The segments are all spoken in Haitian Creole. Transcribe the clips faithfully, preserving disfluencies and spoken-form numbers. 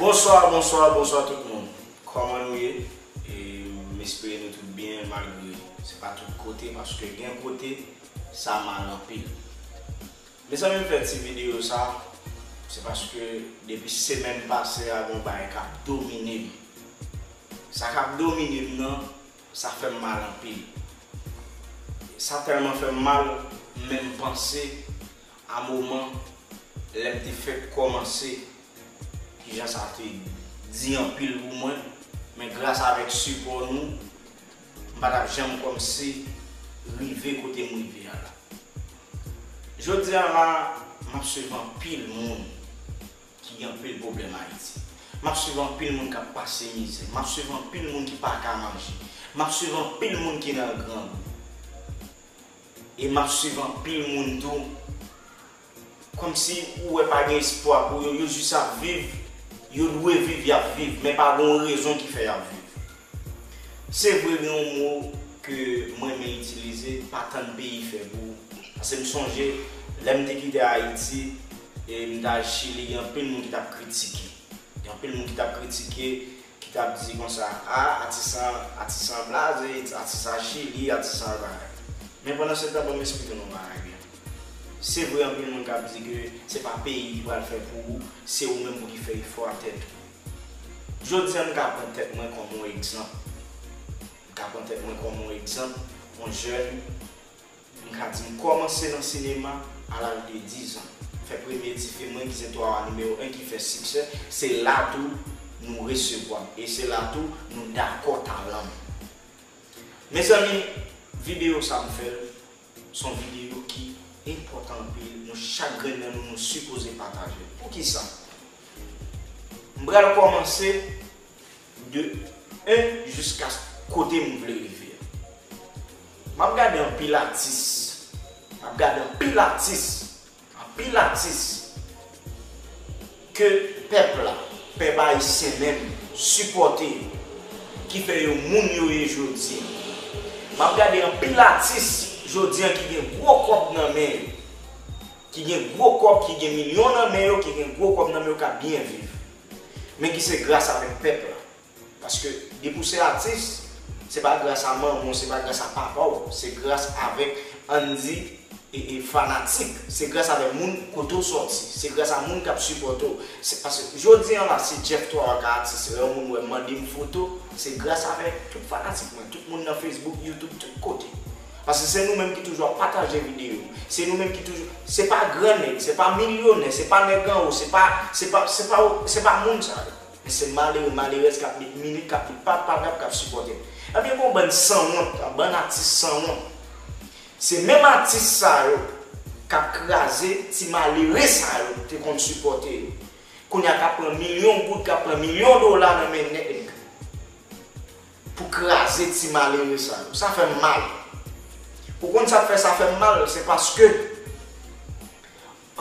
Bonswa, bonswa, bonswa tout moun. Kòman nou ye? E m espere nou tout byen malgre se pa tout kote, paske gen kote sa mal anpil. Mezanmi, m fè ti videyo sa, se paske depi semèn pase a, gen yon bagay k ap domine m. Sa k ap domine m nan, sa fè m mal anpil. Sa tèlman fè m mal, m menm panse a moman lè m te fèk kòmanse, kijan sa te di anpil pou mwen, men gras avèk sipò nou, m pa t ap janm kòmsi rive kote m rive a la. Jodi a la, m ap swiv anpil moun ki gen anpil pwoblèm Ayiti. M ap swiv anpil moun k ap pase mizè. M ap swiv anpil moun ki pa ka manje. M ap swiv anpil moun ki nan grangou. E m ap swiv anpil moun tou. Kòmsi ou wè pa gen espwa pou yo. Yo jis ap viv. Yo dwe viv, y ap viv. Men pa gen yon rezon ki fè y ap viv. Se vre, gen yon mo ke mwen renmen itilize, pa tann peyi fè pou ou. Paske m sonje, lè m te kite Ayiti, e m t al Chili, gen anpil moun ki t ap kritike. Gen anpil moun ki t ap kritike, ki t ap di konsa, a, atis lan, atis lan blaze, atis lan Chili, atis lan bagay. Men pandan se tan, ban m esplike nou yon bagay byen. Se vre, anpil moun k ap di ke se pa peyi ki pral fè pou ou, se ou menm pou ki fè efò a tèt ou. Jodi a, m ka pran tèt mwen kòm yon egzanp. M ka pran tèt mwen kòm yon egzanp, yon jèn, m ka di m kòmanse nan sinema a laj de diz an. M fè premye ti fim mwen ki se Twa Wa nimewo en ki fè siksè, se la tou nou resevwa m, e se la tou nou dakò talan m. Mezanmi, videyo sa m fè l, se yon videyo ki enpòtan anpil, nou chak grenn nan nou, nou sipoze pataje l. Poukisa? M pral kòmanse de en jiska kote m vle rive a. M ap gade anpil atis. M ap gade anpil atis. Anpil atis ke pèp la, pèp ayisyen menm, sipòte yo, ki fè yo moun yo ye jodi a. M ap gade anpil atis jodi a ki gen gwo kòb nan men yo. Ki gen gwo kòb, ki gen milyon nan men yo, ki gen gwo kòb nan men yo, k ap byen viv. Men ki se gras avèk pèp la. Paske depi w se atis, se pa gras a manman w, se pa gras a papa w, se gras avèk, ann di, e, e fanatik, se gras avèk moun kote w sòti, se gras a moun k ap sipòte w. Se paske jodi a la, si Jeff Twa Wa ka atis, lè yon moun wè m mande m foto, se gras avèk tout fanatik mwen, tout moun nan Facebook, YouTube, tout kote. Paske se nou menm ki toujou ap pataje videyo. Se nou menm ki toujou, se pa gran nèg, se pa milyonè, se pa nèg anwo, se pa, se pa, se pa, se pa moun sa yo. Men se malere, malerèz k ap met minit, k ap met pa, pa, k ap, k ap sipòte m. Ebyen, gon bann sanwont, yon bann atis sanwont. Se menm atis sa yo k ap kraze ti malere sa yo te konn sipòte yo. Kounye a k ap pran milyon goud, k ap pran milyon dola nan men nèg pou kraze ti malere sa yo. Sa fè m mal. Ou konn sa k fè sa fè m mal? Se paske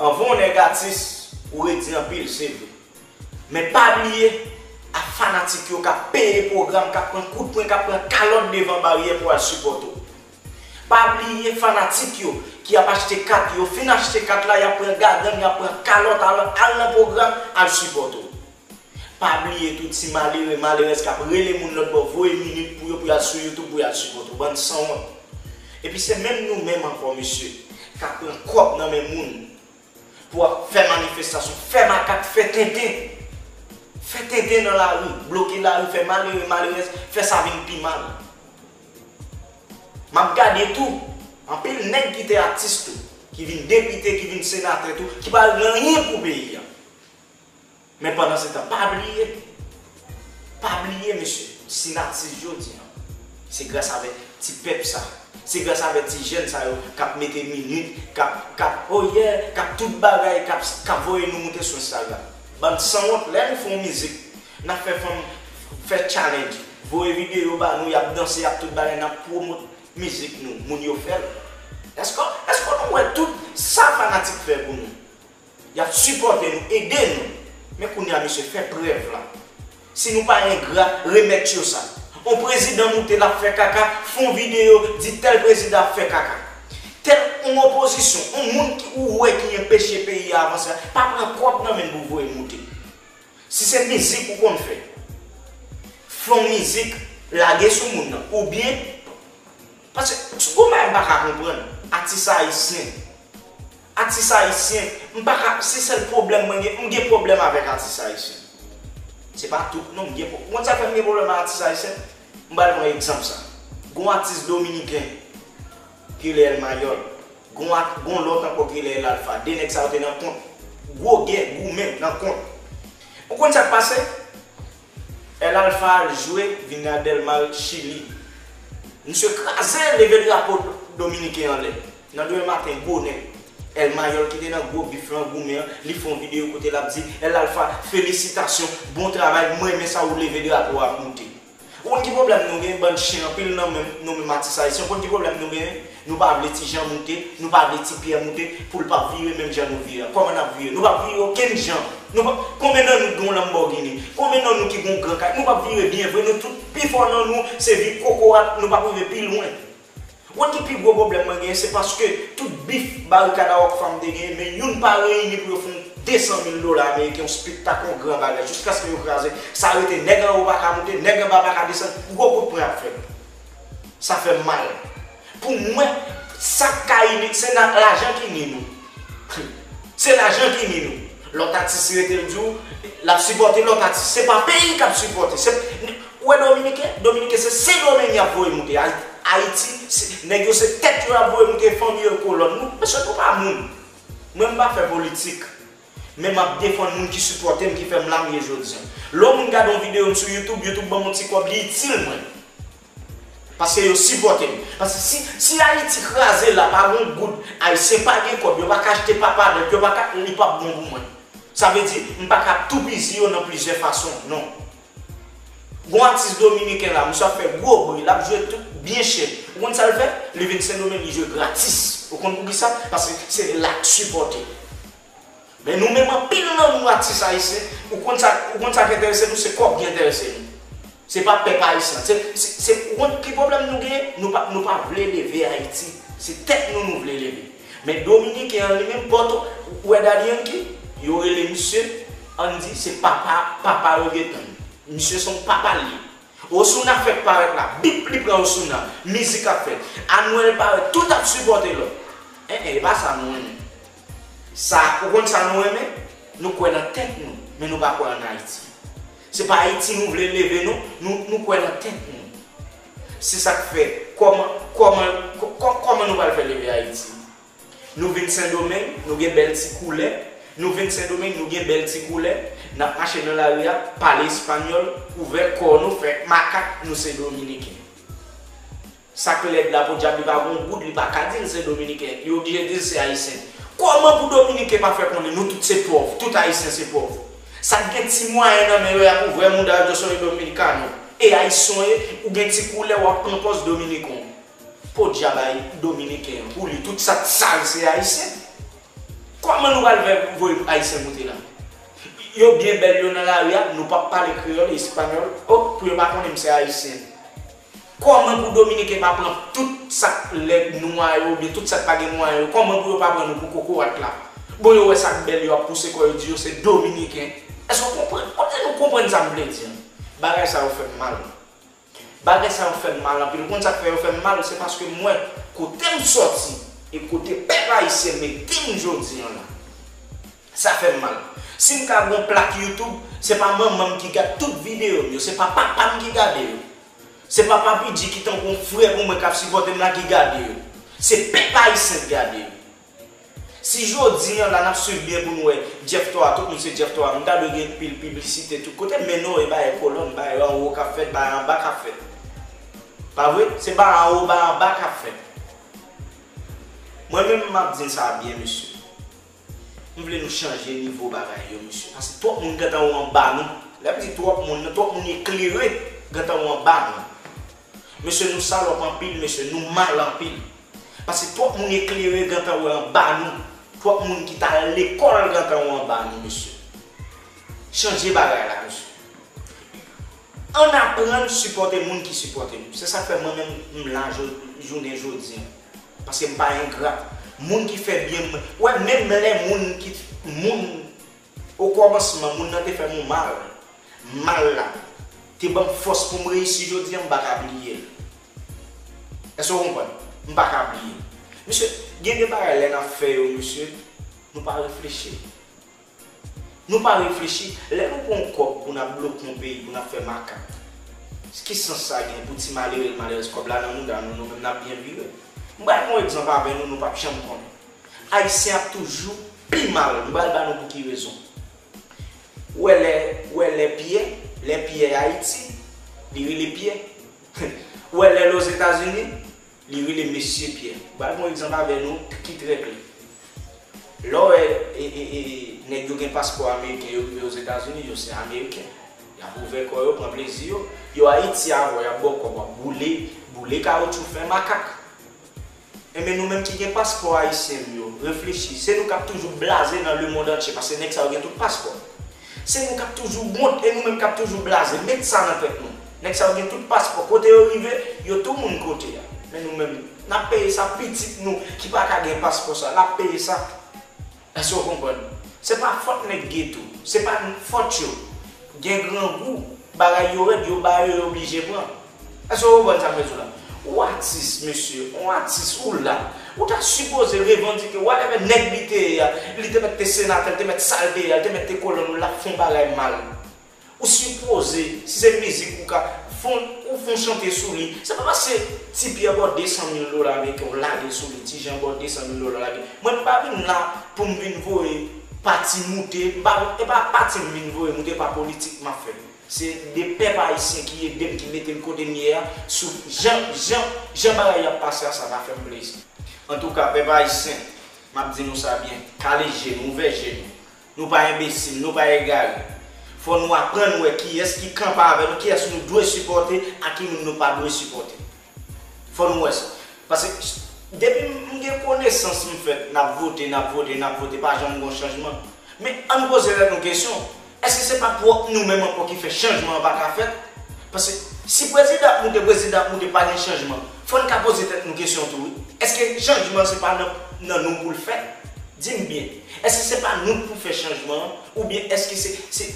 anvan w nèg atis, ou redi anpil, se vre. Men pa bliye, a fanatik yo k ap peye pwogram, k ap pran kout pwen, k ap pran kalòt devan baryè pou al sipòte w. Pa bliye fanatik yo ki ap achte kat, yo fin achte kat la, y ap pran gagann, y ap pran kalòt, al, al nan pwogram, al sipòte w. Pa bliye tou ti malere, malerèz k ap rele moun lòt bò, voye minit pou yo, pou y al sou YouTube, pou y al sipòte w. Bann sanwont. Epi se menm nou menm ankò, mesye, k ap pran kòb nan men moun pou ap fè manifestasyon, fè makak, fè tenten. Fè tenten nan lari, bloke lari, fè malere, malerèz, fè sa vin pi mal. M ap gade tou, anpil nèg ki te atis tou, ki vin depite, ki vin senatè tou, ki pa regle anyen pou peyi a. Men pandan se tan, pa bliye, pa bliye, mesye, si n atis jodi a, se gras avèk ti pèp sa, se gras avèk ti jèn sa yo k ap mete minit, k ap, k ap, oh yeah, k ap tout bagay, k ap, k ap voye nou moute sou Instagram. Bann sanwont, lè nou fè yon mizik, n ap fè fanm fè challenge, voye videyo ba nou, y ap danse, y ap tout bagay, n ap pwomot mizik nou, moun yo fè l. Èske, èske nou wè tout sa fanatik fè pou nou? Y ap sipòte nou, ede nou. Men kounye a, mesye, fè prèv la. Si nou pa engra, remèt yo sa. On prezidan moute, l ap fè kaka, fè on videyo, di tèl prezidan ap fè kaka. Tèl on opozisyon, on moun ki ou wè ki enpeche peyi a avanse a, pa pran kòb nan men l pou voye moute. Si Se mizik ou konn fè. Fè yon mizik, lage sou moun nan. Oubyen, paske, gon bagay m pa ka konprann, atis ayisyen. Atis ayisyen, m pa ka, se sèl pwoblèm mwen gen, m gen pwoblèm avèk atis ayisyen. Se pa tout, non, m gen pwoblèm. Ou konn sa k fè m gen pwoblèm ak atis ayisyen? M pral pran egzanp sa. Gon atis dominiken ki rele El Mayòl. Gon, gon lòt ankò ki rele El Alfa. De nèg sa yo te nan kont. Gwo gè, goumen nan kont. Ou konn sa k pase? El Alfa al jwe, vin nan Del Mar, Chili. Misye kraze, leve drapo dominiken anlè. Nan demen maten, gwo nèg. El Mayòl ki te nan gwo bif lan, goumen an, li fè yon videyo kote l ap di, El Alfa, felisitasyon, bon travay, mwen renmen sa ou leve drapo a ap moute. Ou konn ki pwoblèm nou gen, bann chen, anpil nan menm, nou menm atis ayisyen, ou konn ki pwoblèm nou gen? Nou pa vle Ti Jan moute, nou pa vle Ti Pyè moute, pou l pa vire menm jan nou vire an. Kòman n ap vire? Nou p ap vire okenn jan. Nou p ap, konbyen nan nou ki gon Lamborghini? Konbyen nan nou ki gon gran kay? Nou p ap vire byen vre, nou tout, pifò nan nou, se vye kokorat, nou p ap rive pi lwen. Ou konn ki pi gwo pwoblèm mwen genyen, se paske tout bif Barikada Rockfam te genyen, men youn pa reyini pou yo fè yon de san mil dola ameriken, yon spektak, yon gran bagay, jiskaske yo kraze. Sa rete nèg anwo pa ka moute, nèg anba pa ka desann, gwo kout pwen ap fèt. Sa fè m mal. Pou mwen, sa k ka ini, se nan lajan ki ni nou. Se lajan ki ni nou. Lòt atis rete l di w, l ap sipòte lòt atis. Se pa peyi k ap sipòte. Se, ou wè Dominiken? Dominiken se Sendomeng y ap voye moute. Ay-, Ayiti, se, nèg yo se tèt yo y ap voye moute, fanmi yo kolòn. Nou, mesye, nou pa moun. Mwen, m pa fè politik. Men m ap defann moun ki sipòte m, ki fè m la m ye jodi a. Lè yon moun gade yon videyo m sou YouTube, YouTube ban m yon ti kòb, li itil mwen. Paske yo sipòte m. Paske si, si Ayiti kraze la, pa gen yon goud, Ayisyen pa gen kòb, yo pa ka achte papadèt, yo pa ka, li p ap bon pou mwen. Sa vle di, m pa ka toupizi yo nan plizyè fason, non. Gon atis dominiken la, misye ap fè gwo bri, l ap jwe tout byen chè. Ou konn sa l fè? Li vin Sendomeng, li jwe gratis. Ou konn poukisa? Paske se la k sipòte. Men nou menm, anpil nan nou atis ayisyen, ou konn sa, ou konn sa k enterese nou, se kòb ki enterese nou. Se pa pèp ayisyen. Se, se, se, ou konn ki pwoblèm nou genyen? Nou pa, nou pa vle leve Ayiti. Se tèt nou nou vle leve. Men dominiken an li menm, Pòto, ou wè Daddy Yankee? Yo rele misye, ann di se papa, papa reggaeton. Misye se yon papa l ye. Osuna fèk parèt la, bip li pran Osuna, mizik ap fèt. Anuel parèt, tout ap sipòte lòt. En, en, e pa sa nou renmen. Sa, ou konn sa nou renmen? Nou kwè nan tèt nou, men nou pa kwè ann Ayiti. Se pa Ayiti nou vle leve non, nou, nou kwè nan tèt nou. Se sa k fè, kòman, kòman, kò-, kò-, kòman nou pral fè leve Ayiti? Nou vin Sendomeng, nou gen bèl ti koulè. Nou vin Sendomeng, nou gen bèl ti koulè. N ap mache nan lari a, pale espanyòl, ouvè kò nou, fè makak, nou se dominiken. Sa k lèd la, podyab, li pa gon goud, li pa ka di l se dominiken. Li oblije di l se ayisyen. Kòman pou dominiken pa fè konnen nou tout se pòv, tout ayisyen se pòv? Sa k gen ti mwayen nan men yo, y ap ouvè mouda yo, di yo se yon dominikano. E ayisyen w ye, ou gen ti koulè, w ap pran pòz dominiken w. Podyab ay dominiken an, pou li tout sa k sal se ayisyen. Kòman nou pral fè voye ayisyen moute la? Yo byen bèl yo nan lari a, nou p ap pale kreyòl, espanyòl, o, pou yo pa konnen m se ayisyen. Kòman pou dominiken pa pran tout sa k lèd nwa yo, oubyen tout sa k pa gen mwayen yo, kòman pou yo pa pran nou pou kokorat la? Bon, yo wè sa k bèl, yo ap pouse kò yo di yo se dominiken. Èske w konprann? Kote nou konprann sa m vle di an? Bagay sa yo fè m mal. Bagay sa yo fè m mal anpil. Ou konn sa k fè yo fè m mal? Se paske m wè kote m sòti e kote pèp ayisyen mete m jodi an la. Sa fè m mal. Si m ka gon plak YouTube, se pa manman m ki gad tout videyo m yo, se pa papa m ki gade yo. Se pa Papi G ki tankou yon frè pou mwen k ap sipòte m la ki gade yo. Se pèp ayisyen k gade yo. Si jodi an la n ap swiv byen pou n wè Jeff Thor, tout moun se Jeff Thor, nou ta dwe gen pil piblisite tout kote, men non, e bagay kolòn, bagay anwo k ap fèt, bagay anba k ap fèt. Pa vre? Se bagay anwo, bagay anba k ap fèt. Mwen menm, m ap di n sa byen, mesye. M vle nou chanje nivo bagay yo, mesye. Paske twòp moun gentan ou anba nou. Lè m di twòp moun, twòp moun eklere gentan ou anba nou. Mesye, nou salòp anpil, mesye, nou mal anpil. Paske twòp moun eklere gentan wè anba nou. Twòp moun ki t al lekòl gentan wè anba nou, mesye. Chanje bagay la, mesye. Ann aprann sipòte moun ki sipòte nou. Se sa k fè mwen menm m la jo-, jounen jodi an. Paske m pa engra. Moun ki fè byen, mwen, wè, menm lè moun ki, moun O kòmansman, moun nan te fè m yon mal. mal la te ban m fòs pou m reyisi jodi a, m pa ka bliye l. Èske w konprann? M pa ka bliye l. Mesye, gen de bagay lè n ap fè yo, mesye, nou pa reflechi. Nou pa reflechi. Lè nou pran yon kòb pou n ap bloke yon peyi, pou n ap fè makak, ki sans sa gen pou ti malere, malerèz, kòb la nan mouda nou, nou menm n ap byen vire? M bay yon egzanp avè nou, nou p ap janm konnen. Ayisyen ap toujou pi mal. M pral ba nou pou ki rezon. Ou wè lè, ou wè lè Pyè, lè Pyè Ayiti, li rele Pyè. Ou wè lè l Ozetazini, li rele Mesye Pyè. M pral ba yon egzanp avè nou ki trè klè. Lè w wè e, e, e, nèg yo gen paspò ameriken, yo rive Ozetazini, yo se ameriken. Y ap ouvè kò yo, pran plezi yo. Yo Ayiti avè w, y ap ba w kòb, w ap boule, boule kawoutchou, fè makak. Enben, nou menm ki gen paspò ayisyen yo, reflechi. Se nou k ap toujou blaze nan lemonn antye, paske nèg sa yo gen tout paspò. Se nou k ap toujou wont, e nou menm k ap toujou blaze. Met sa nan tèt nou. Nèg sa yo gen tout paspò. Kote yo rive, yo tou moun kote a. Men nou menm, n ap peye sa, pitit nou ki pa ka gen paspò sa, l ap peye sa. Èske w konprann? Se pa fòt nèg geto. Se pa fòt yo. Gen grangou, bagay yo rèd, yo ba yo, yo oblije pran. Èske w konprann sa m vle di w la? Ou atis, mesye, ou atis, ou la. Ou ta sipoze revandike, whatever nèg li te ye a, li te mèt te senatè, li te mèt sa l te ye a, li te mèt te kolonn, ou l ap fè yon bagay mal. Ou sipoze, si se mizik ou ka, fon, ou fon chante sou li. Se pa paske Ti Pyè ba w de san mil dola ameriken, ou lage sou li, Ti Jan ba w de san mil dola lage. Mwen m pa vin la pou m vin voye pati moute, m pa, e pa pati m vin voye moute, e pa politik m ap fè. Se de pèp ayisyen ki ede m, ki mete m kote m ye a, sou jan, jan, jan bagay y ap pase a, sa pa fè m plezi. Antouka, pèp ayisyen, m ap di nou sa byen, kale je nou, ouvè je nou. Nou pa enbesil, nou pa egare. Fò nou aprann wè kiyès ki kanpe avè nou, kiyès nou dwe sipòte, ak ki moun nou pa dwe sipòte. Fò nou wè sa. Paske depi m gen konesans m fèt, n ap vote, n ap vote, n ap vote, pa janm gon chanjman. Men ann poze tèt nou kesyon, èske se pa pwòp nou menm ankò ki fè chanjman an pa ka fèt? Paske si prezidan ap moute, prezidan ap moute, pa gen chanjman, fò n ka poze tèt nou kesyon tou wi. Èske chanjman se pa nan, nan nou pou l fèt? Di m byen, èske se pa nou k pou fè chanjman an? Oubyen èske se, se,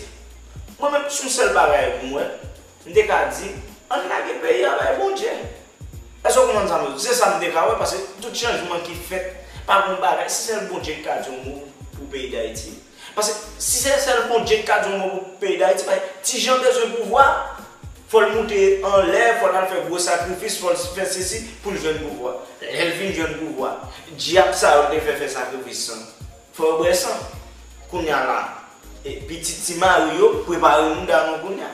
mwen menm, se yon sèl bagay pou mwen, m te ka di, ann lage peyi a bay Bondye. Èske w konprann sa m di w? Se sa m te ka wè, paske tout chanjman ki fèt, pa gon bagay, se sèl Bondye ki ka di yon mo pou peyi Dayiti. Paske si se sèl Bondye ki ka di yon mo pou peyi Dayiti, paske Ti Jan bezwen pouvwa, fò l moute anlè, fò l al fè gwo sakrifis, fò l fè sesi pou l jwenn pouvwa. Lè l fin jwenn pouvwa, dyab sa yo te fè fè sakrifis lan, fò yo bwè san. Kounye a la, e, pitit ti mari yo, prepare mouda nou kounye a.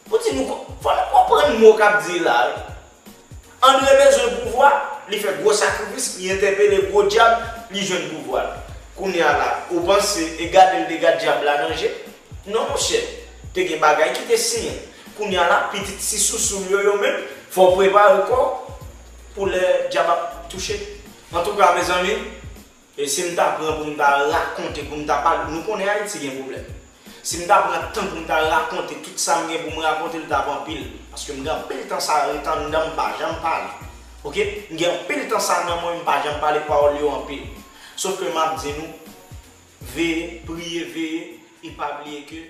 Pou di nou, fò nou konprann mo k ap di la wi. Andre bezwen pouvwa, li fè gwo sakrifis, li entèpele gwo dyab, li jwenn pouvwa l. Kounye a la, ou panse e gade l te gad dyab la nan je? Non monchè, te gen bagay ki te siyen. Kounye a la, pitit ti sousou l yo, yo menm, fò w prepare kò w pou lè dyab ap touche. Antouka mezanmi, e si m ta pran pou m ta rakonte, pou m ta pale, nou konnen Ayiti gen pwoblèm. Si m ta pran tan pou m ta rakonte tout sa m gen pou m rakonte, l t ap anpil. Paske m gen anpil tan sa ret anndan m, m pa janm pale. Oke? M gen anpil tan sa nan mwen, m pa janm pale, pawòl yo anpil. Sof ke m ap di nou, veye, priye, veye, e pa bliye ke